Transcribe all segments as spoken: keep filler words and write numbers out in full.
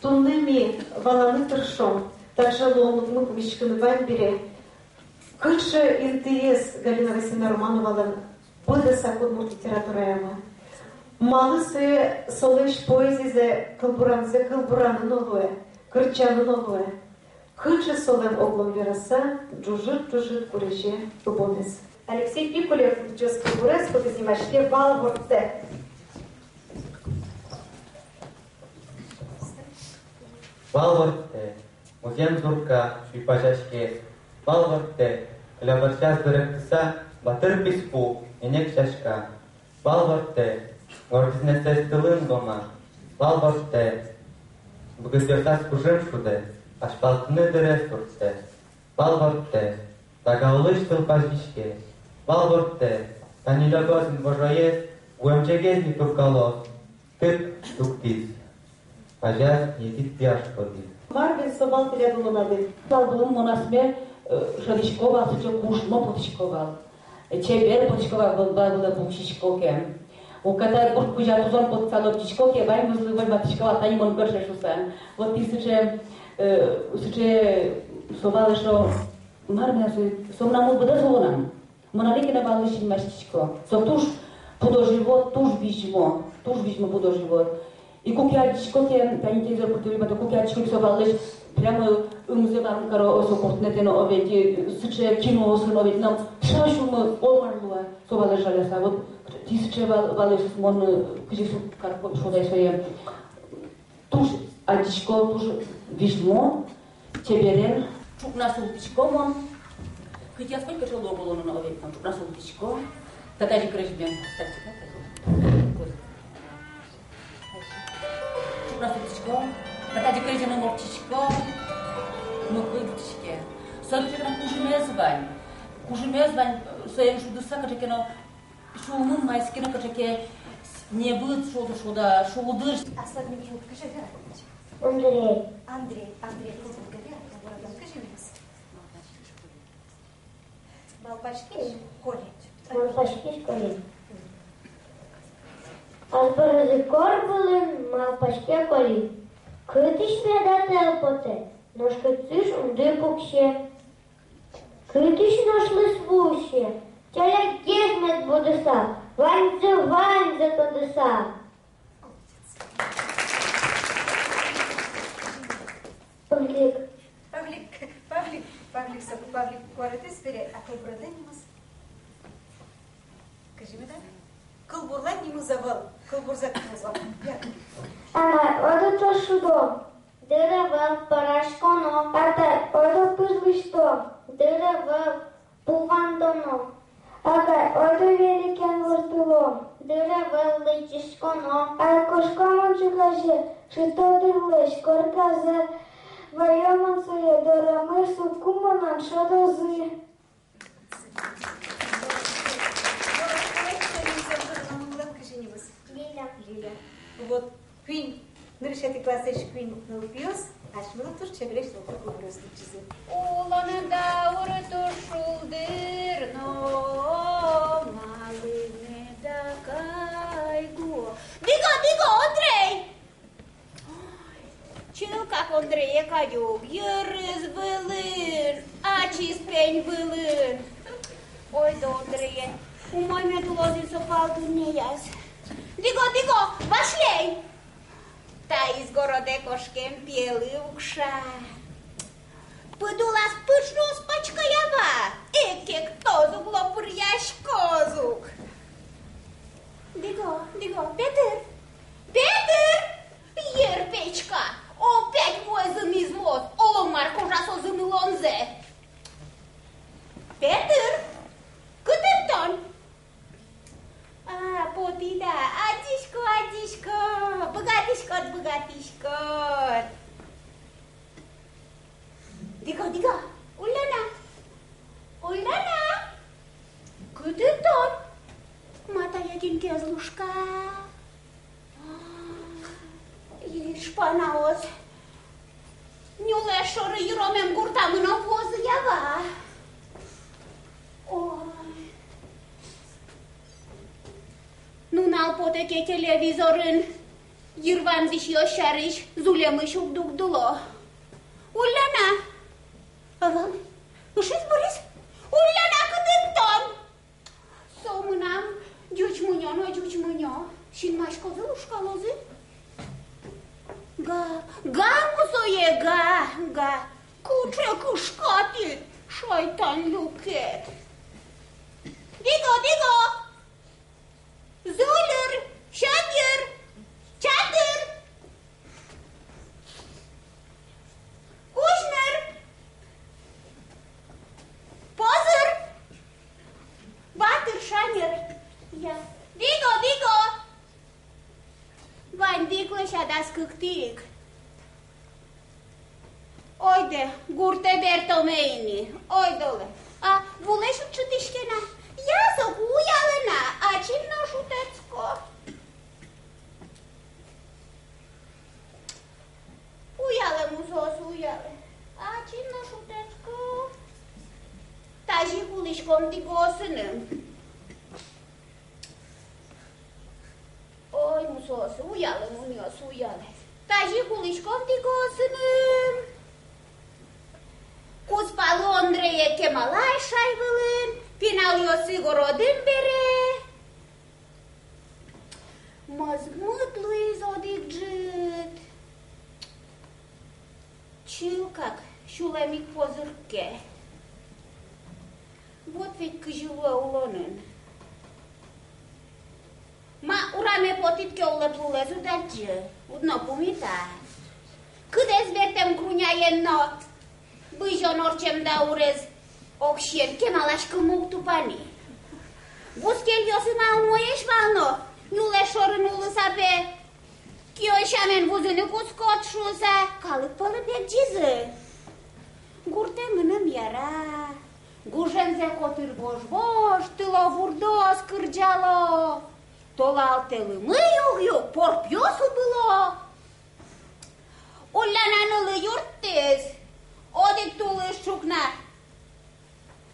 Туннэ ми валаны тыршом, таӵе луонлыкмы пумиськыны вань бере, кыӵе интыез Галина Васильевна Романовалэн быдэсак удмурт литератураямы. Малы сое, солэсь поэзизэ кылбурамзэ кылбураны но луэ, кырӟаны но луэ. Кыӵе солэн, оглом вераса, ӝужыт-ӝужыт курезе ыбонэз. Алексей Пикулев лыдӟоз кылбурез, кудӥз нимаське «Вал ворттэ». Вал ворттэ. Музъем зурка, сюй пазяське. Вал ворттэ. Кылябарсяз берыктыса, батыр писпу, ненег сяська. Вал ворттэ. Горд изнэсэз тылын гома. Вал ворттэ. Быгатъёсаз кужым шудэ, азьпалтыны дырез турттэ. Вал ворттэ. Тага улысь тыл пазиське. Вал ворттэ. Тани лёгоз инвожоез, вуэмӟегез ни туркалоз. Тык туктӥз. Пазяз егит пияш потӥз. Мар бен со вал тӥляд улонады? Вал вылын мон асме, э, шӧдӥсько вал, сыӵе кужмо потӥсько вал. Э, чебер потӥсько вал, вал вылэ пуксисько ке. Уката гурт кузя тузон потса лобӟисько ке, ваньмызлы возьматӥсько вал, тани мон кыӵе шуса. Вот тӥ сыӵе, э, сыӵе со вал эшшо, мар бен со, со мынам улбыдэ со вал мынам. Мон али гинэ валлы синмаськисько. Со туж пудо-живот, туж визьмо, туж визьмо пудо-живот. И куке адӟисько ке, тани телевизор пыр тӥледмато, куке адӟисько ке, со валлэсь прямо ымзэ марым каро, со куртнэтэ но, о ведь, сыӵе киноосын, о ведь, нам тыша сюлмы омар луэ, со валлэсь жаляса. Вот тӥ сыӵе вал-, валлэсь мон, э, кызьы со кар-, шуод ай сое. Туж адӟисько, туж визьмо, чеберен. Ӵукна султӥсько мон. Кытӥяз пӧль кыӵе луо, луоно но, о ведь, мон ӵукна султӥсько. Татази крезьбен. Ӵукна султӥсько. Татази крезьбен ортчисько. Ну, кыльтӥське. Со кыӵе ке но кужымез вань. Кужымез вань, соин шудыса кыӵе ке но сюлмын маиз ке но кыӵе ке небыт шуод-, шуод-а, шулдыр. Аслад нимыд кыӵе, Вера? Андрей. Андрей, Андрей, кызьы, Вера, кызьы нимыз? Малпаськись Коля. Малпаськись Коля. Ас бӧрзы кор вылын малпаське Коля. Кытысь меда тӧл потэ, нош кытысь шунды пуксе. Кытысь ношлы вусе, телегес мед будыса, ваньзэ, ваньзэ тодыса. Павлик. Павлик, Павлик, Павлик, со Павлик куаратэз бере, а кылбурлэн нимыз? Кызьы меда? Кылбурлэн нимыз ӧвӧл, кылбурзэ кылзо. Я. Анай, ойдо ӵош шудо. Дыр ӧвӧл, пӧраськоно. Атай, ойдо пыж лэсьто. Дыр ӧвӧл, пу вандоно. Агай, ойдо верикен вордылом. Дыр ӧвӧл, лыдӟиськоно. Ай, кошко мон ӵуказе, шудто дырлэсь корказэ. Ваё мон сое дорамы, соку монэн шӧдозы. Лиля. Лиля. Вот куинь, нырысетӥ классысь куинь нылпиос асьмелы туж чебересь нылпи кылбуръёс лыдӟизы. Улон даур туж шулдыр но, малы меда кайгуо. Диго, диго, Ондрей! Чылкак Ондрее кадь ук, йырыз вылын, ачиз пень вылын. Ойдо, Ондрее, умой мед улоз ини со пал дуннеяз. Диго, диго, Вашлей! Таиз городэ кошкем пиелы укша. Пыд улаз пыӵ но ӧз пачкы, ява, эк-эктоз ук, лопыръяськоз ук. Диго, диго, Петыр! Петыр! Йыр печка! Опять вуэ зын измоз, оло мар кожа со зын улонзэ. Петыр! Кытын тон? А, потӥд-а? Адӟисько, адӟисько! Быгатӥськод, быгатӥськод! Диго, диго! Ульяна! Ульяна! Кытын тон? Матае кинкез лушка. Ӟеч шпанаос. Нюлэс шоры йыромем гуртамы но вуозы, ява. Ой. Нунал потэ ке телевизорын. Йырвам висьёс сярысь Зулемысь уг дугдыло. Ульяна! Ӧвӧл. Ышиз-быриз. Ульяна, кытын тон? Со мынам ӟуч мунё но, ӟуч мунё. Синмаськозы, лушкалозы. Га, га, мусое, га, га. Кыӵе кышкатӥд, шайтан люкет. Диго, диго! Зульыр, сьӧдьыр, чатыр, кузьныр, позыр, батыр, шаньыр. Я. Диго, диго! Ваньдӥг лэся дас кыктӥ ик. Ойдо, гуртэ бертом ини, ойдолэ. А вулэсь уд шутӥське на? Я, соку уялэ на, ачим но шутэтско. Уялэ, мусоос, уялэ. Ачим но шутэтско. Тазьы ик улӥськом Дигоосын. Ой, мусоос, уялэ, мунёос, уялэ. Тазьы ик улӥськом Дигоосын. Кузпалы Ондрее кемалась шай вылын, пиналъёсы городын бере. Мӧзмыт луиз одӥг ӝыт. Чылкак сюлэм ик позырке. Вот ведь кызьы луэ улонын. Ма, ураме потӥд ке, улэп лулэз уд адӟы, уд но пумита. Кыдэз бертэм круняен но бызён ортчем даурез огсиен кемалась кылмы уг тупа ни. Бускельёсы ма умоесь вал но, нюлэс шорын улыса пе, кион сямен вузыны кутскод шуыса, калык пӧлы пегӟизы. Гуртэ мыным яра. Гужемзэ котыр вож-вож, тыло вурдоос кырӟало. Толалтэ лымы юг-юг, порпиос убыло. Ульяна нылы юрттӥз, одӥг тулыс ӵукна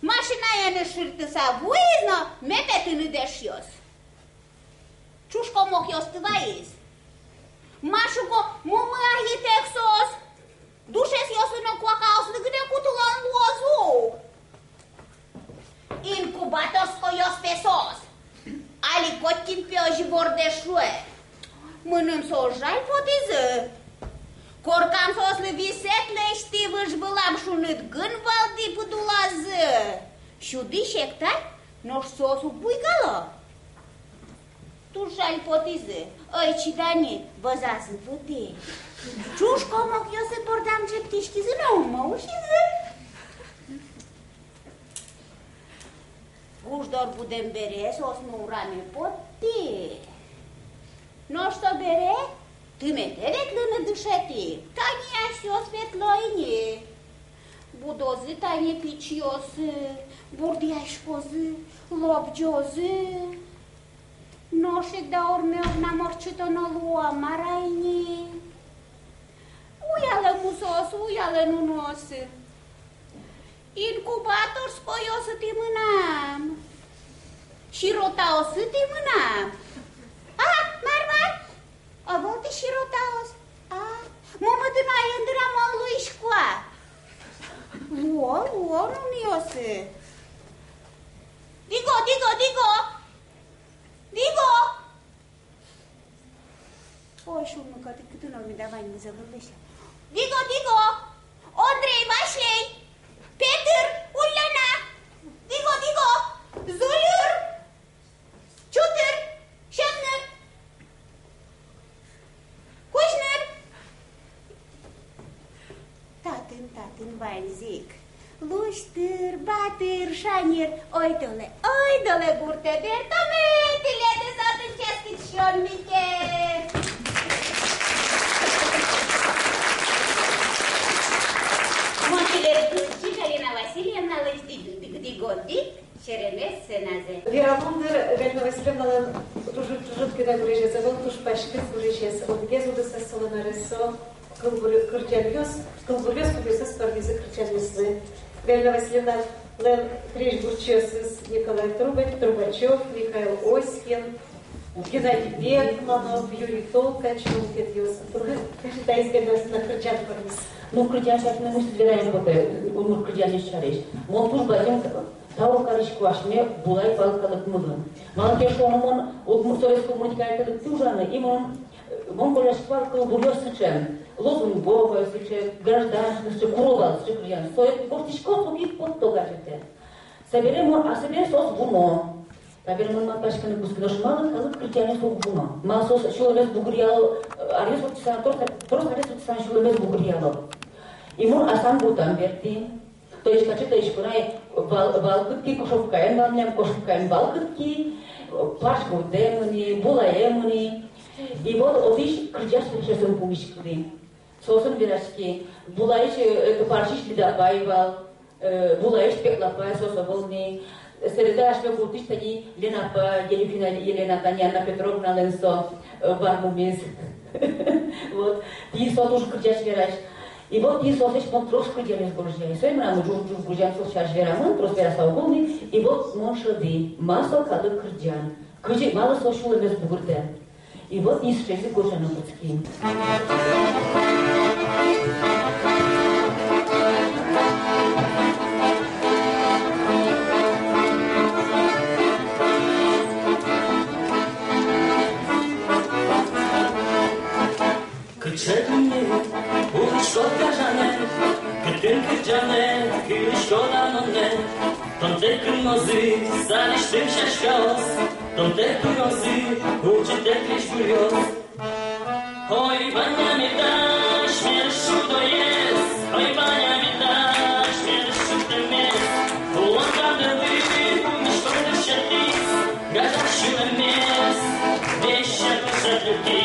машинаен ышыртыса вуиз но, ме пе тыныд, эшъёс. Ӵуж комокъёсты вайиз. Ма, шуко, мумы айытэк соос душесъёслы но куакаослы гинэ кутылон луоз ук. Инкубаторскойёс пе соос. Али котькин пе озьы вордэ, шуэ. Мыным соос жаль потӥзы. Коркам соослы висэт лэсьтӥ, выж вылам шуныт гын вӧлдӥ пыд улазы. Сюдӥ, секталь, нош соос уг буйгало. Туж жаль потӥзы, ӧй чида ни, вӧзазы потӥ. Ӵуж комокъёсы бордам ӝиптӥськизы но, умой усизы. Гуждор будэм бере соос но ураме поттӥ. Нош со бере тыметэ ветлыны дышетӥ, тани асьсэос ветло ини. Будозы тани пичиосы, бурдъяськозы, лобӟозы. Нош ик даурме огнам ортчытоно луо-а, мар-а ини? Уялэ, мусоос, уялэ, нуныосы. Инкубаторскойёсытӥ мынам. Сиротаосытӥ мынам. А, мар, мар? Ӧвӧл тӥ сиротаос. А, мумыды но айынды но мон луисько-а? Луо, луо, нуныосы. Диго, Диго, Диго! Диго! Ой, шумы кадь, кытын-о меда ваньмыз ӧвӧл лэся. Диго, Диго! Ондрей, Василей! Петыр, Ульяна! Диго, Диго! Зульыр! Чутыр! Сьӧдныр! Кузьныр! Татын, татын ваньзы ик. Лусьтыр, батыр, шаньыр, ойдолэ, ойдолэ гуртэ бертоме, тӥледыз отын ческыт сиён мике. Мон тӥледыз, Чижарина Васильевналэсь Диг-, Диг-, Дигоды, серемес сценазэ. Верамын дыр, Галина Васильевналэн туж, туж ӝыт гинэ гурезез ӧвӧл, туж паськыт гурезез. Одӥгез удысэз солэн арез со кылбур-, кырӟанъёс, кылбуръёс, кудъёсыз пӧрмизы кырӟанъёслы. Галина Васильевналэн крезьгурчиосыз: Николай Трубач-, Трубачёв, Михаил Оськин, Геннадий Бекманов, Юрий Толкачев, мукетъёс. Туж, туж таиз гинэ на кырӟан пӧрмиз. Ну, кырӟан сярысь мынам ик вераме потэ, удмурт кырӟанъёс сярысь. Мон туж бадӟым тау карисько асьме Булай пал калыкмылы. Малы ке шуоно, мон удмурт, советской удмурт калыклы ужаны, и мон, мон кожасько вал кылбуръёс сыӵе, лозунговой сыӵе, гражданской сыӵе, куро вал сыӵе кырӟан. Сое гожтӥсько, соку ик потто газетэ. Собере мон, а собере соос вуно. Табере мон малпаськыны кутски, нош малы калык кырӟанъёс уг вуно? Малы соос сюлэмез бугыръяло, э, аръёс вуттӥсько, трос, трос аръёс вуттӥсько, сюлэмез бугыръяло. И мон аслам гуртам бертӥ. То есть, качы, то есть, кунай вал-, валкытски Кошовкае, вал милям Кошовкае валкытски, э, Паж гуртэ мыни, Булае мыни. И вот отысь кырӟась сюресэз пумиськылӥ. Соосын вераськи, Булаысь, э, это, Пажысь Лида апай вал, э, Булаысь Пекла апай, соос ӧвӧл ни. Сэреда асьме гуртысь тани Лена апай, Елюхина Елена, тани Анна Петровналэн со, э, вармумез. Вот. Тӥни со туж кырӟась, верась. И вот тӥни соослэсь мон трос кырӟанъёс гожъяй. Соин мынам ӝуж-ӝуж кырӟан соос сярысь верамын, трос вераса уг луы ни. И вот мон шӧдӥ, ма со калык кырӟан. Кызьы, малы со сюлэмез бугыртэ. И вот исчезли курсано кутски. Кыӵе дунне улӥськод гажанэ, кытын кырӟанэ кылӥськод а монэ. Тонтэк кынмозы садысьтым сяськаос, тонтэк пырозы улӟытэк лэзьгуръёс. Ой, вань-а меда асьмелэсь шудоез, ой, вань-а меда асьмелэсь шудтэмез. Улон вандылы пумиськон дыр сётӥз гажа сюлэмез, весь сяк шат люки.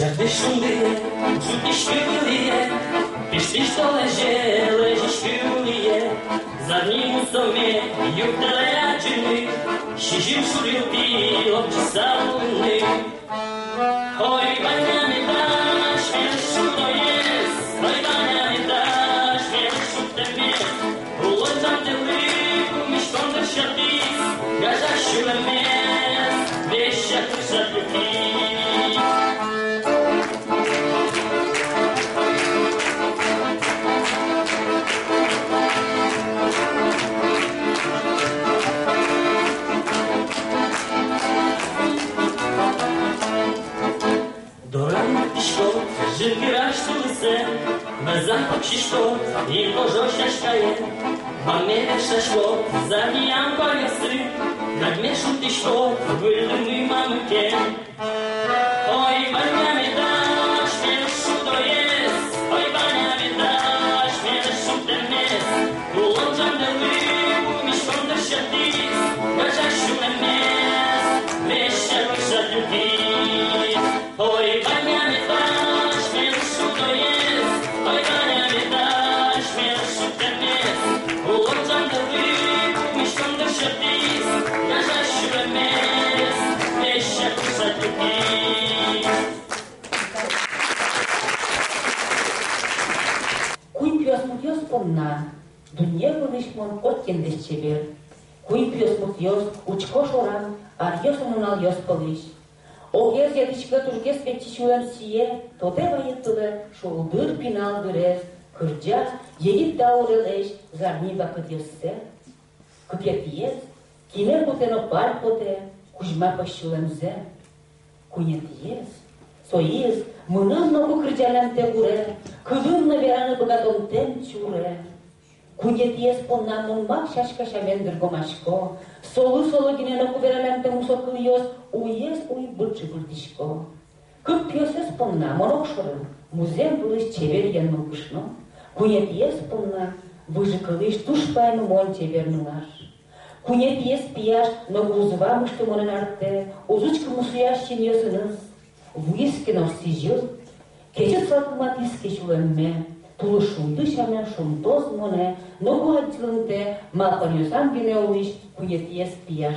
Ӟардыш шундые, ӝутӥськы вылӥе, пиштӥсь толэзе, лэзиськы улӥе. Зарни мусоме юрттэлэ адӟыны, сизьым шуръёс пи лобӟыса улыны. Ой, вань-а меда асьмелэсь шудоез, ой, вань-а меда асьмелэсь шудтэмез. Улон вандылы пумиськон дыр сётӥз гажа сюлэмез, весь сяк шат люки. Дорам ветлӥськод жингырась тулысэ, вӧзам пуксиськод инкожо сяськае. Бамме вешаськод зарни ампаръёсы, кадьме шунтӥськод выль лымы мамыкен. Ой, вань-а меда асьмелэсь шудоез, ой, вань-а меда асьмелэсь шудтэмез. Улон вандылы пумиськон дыр сётӥз гажа сюлэмез, весь сяк шат люки. Ой, вань-а меда асьмелэсь шудоез, ой, вань-а меда асьмелэсь шудтэмез. Улон вандылы пумиськон дыр сётӥз гажа сюлэмез, весь сяк шат люки. Куинь пиосмуртъёс понна дунне вылысь мон котькинлэсь чебер. Куинь пиосмуртъёс учко шорам аръёсын нуналъёс пӧлысь. Огез йӧтӥське тужгес печи сюлэм сие, тодэ вайыт тылэ шулдыр пинал дырез, кырӟа егит даурелэсь зарни вакытъёссэ. Кыкетӥез киме кутэ но пар потэ кузьма пӧсь сюлэмзэ. Куинетӥез соиз мынам ноку кырӟалэмтэ гуре, кылын но вераны быгатонтэм чуре. Куинетӥез понна мон мак сяська сямен дыргомасько, солы-солы гинэ ноку вералямтэ мусо кылъёс уез уйбыт жибыртӥсько. Кык пиосэз понна мон огшоры музъем вылысь чеберъен мылкышно, куинетӥез понна выжыкылысь туж паймымон чебер нылаш. Куинетӥез пияш ноку уз вамышты монэн артэ, уз учкы мусоясь синъёсыныз. Вуиз ке но сӥзьыл, кезьыт салкыматӥз ке сюлэмме, тулыс шунды сямен шунтоз монэ ноку адӟылымтэ малпанъёсам гинэ улӥсь куинетӥез пияш.